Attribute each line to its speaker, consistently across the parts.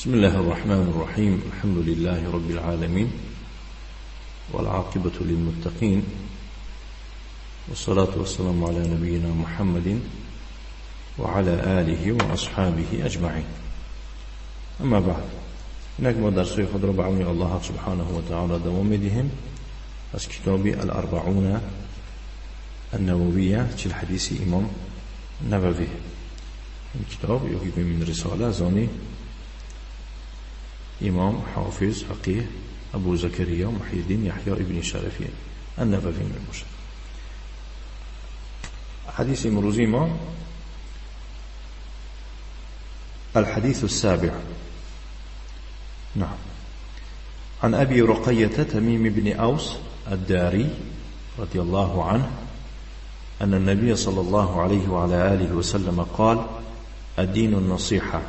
Speaker 1: بسم الله الرحمن الرحيم. الحمد لله رب العالمين، والعاقبة للمتقين، والصلاة والسلام على نبينا محمد وعلى آله وأصحابه أجمعين. أما بعد، اینک ما درس‌های خود را به عون الله سبحانه و تعالی دوام می‌دهیم از کتاب الأربعون النوویه، 40 حدیث امام نووی. این کتاب یکی من رساله از آن امام حافظ فقیه ابو زکریا محی الدین یحیی ابن شرفی النووی میباشد. حدیث امروزی ما الحديث السابع. نعم. عن أبي رقية تميم بن أوس الداري رضي الله عنه أن النبي صلى الله عليه وعلى آله وسلم قال: الدين النصيحة.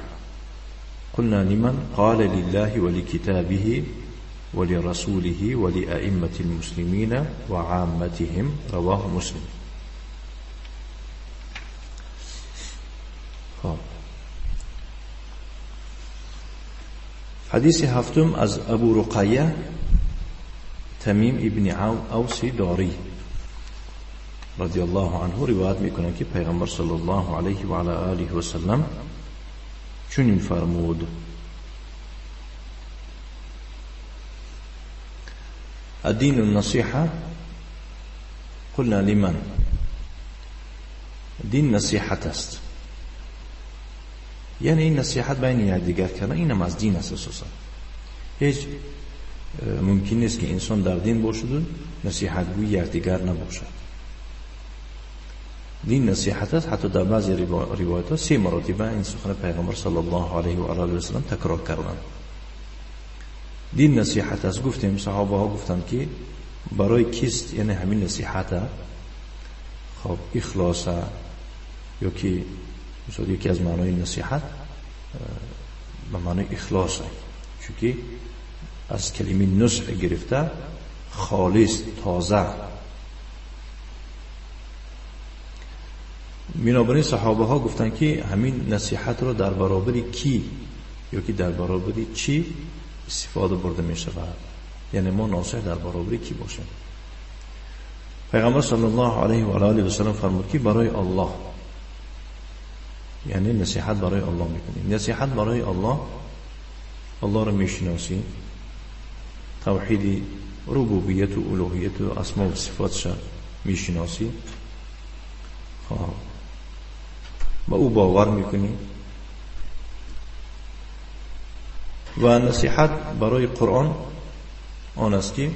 Speaker 1: قلنا: لمن؟ قال: لله ولكتابه ولرسوله ولأئمة المسلمين وعامتهم. رواه مسلم. حدیث هفتم از ابو رقیه تمیم ابن اوس داری رضی الله عنه روایت میکنه که پیغمبر صلی الله علیه و علی آله و سلم چنین فرمود: الدین النصیحه. قلنا لمن؟ دین نصیحت است. یعنی این نصیحت بین یکدیگر کردن اینم از دین است. اساسا هیچ ممکن نیست که انسان در دین باشد و نصیحت گوی یکدیگر نباشد. دین نصیحت است. حتی در بعضی روایت ها 3 مرتبه این سخن پیغمبر صلی الله علیه و آله و سلم تکرار کردند. دین نصیحت است. گفتیم صحابه ها گفتند که برای کیست یعنی همین نصیحت؟ خب اخلاص یا که مثلا یکی از معنای نصیحت به معنای اخلاص، چون از کلمه نصح گرفته، خالص، تازه. بنابراین صحابه ها گفتن که همین نصیحت رو در برابر کی یا که در برابر چی استفاده برده می شود، یعنی ما ناصح در برابر کی باشیم. پیغمبر صلی الله علیه و آله و سلم فرمود که برای الله، یعنی نصیحت برای الله میکنیم. نصیحت برای الله، الله را میشناسی، توحید ربوبیت و الوهیت و اسما و صفاتش میشناسی، با او باور میکنی. و نصیحت برای قرآن آن است که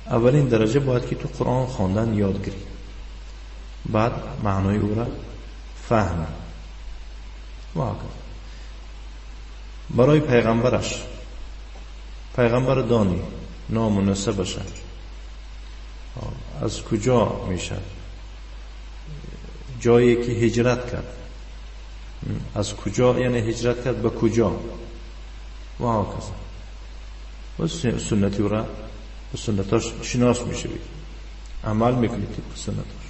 Speaker 1: اولین درجه باید که تو قرآن خواندن یاد گیری، بعد معنای او را فهم. و برای پیغمبرش، پیغمبر دانی نام و نسبش از کجا میشه، جایی که هجرت کرد از کجا، یعنی هجرت کرد به کجا و هکذا. و سنتی او را به سنتاش شناس میشه، عمل میکنی طبق سنتاش.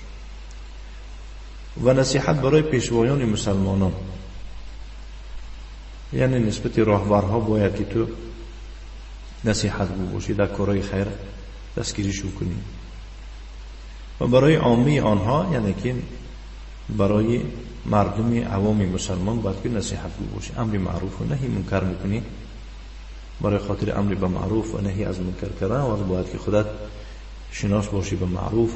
Speaker 1: و نصیحت برای پیشوایان مسلمانان، یعنی نسبت راهبرها باید که تو نصیحت باشی، در کارهای خیر دستگیریشون کنی. و برای عامی آنها، یعنی که برای مردم عوام مسلمان باید که نصیحت باشی، امر معروف و نهی منکر میکنی. برای خاطر امر به معروف و نهی از منکر کردن و باید که خودت شناس باشی به معروف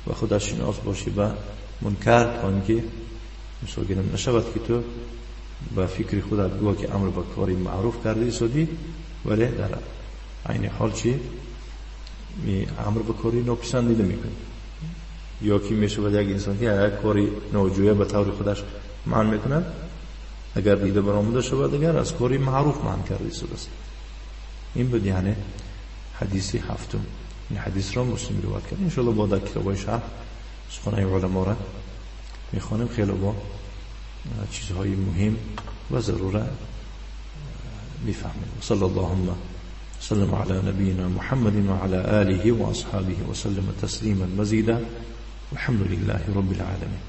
Speaker 1: و خودت شناس باشی به منکر، تا اینکه مثلا نشود که تو با فکر خودت گویا که امر به کاری معروف کردی سودی، ولی در عین حال چی امر به کاری ناپسندیده میکنی. یا که میشود یک انسان که یک کاری ناجویه به طور خودش منع میکند، اگر دیده برآمده شود دیگر از کاری معروف منع کرده است. این بود یعنی حدیث هفتم. این حدیث را مسلم روایت کرد. انشاءالله با در کتاب‌های شرح سخنان علما را میخوانیم، خیلی با چیزهای مهم و ضروره میفهمیم. صلی اللهم وسلم على نبينا محمد وعلى آله وأصحابه وسلم تسليما مزيدا، والحمد لله رب العالمين.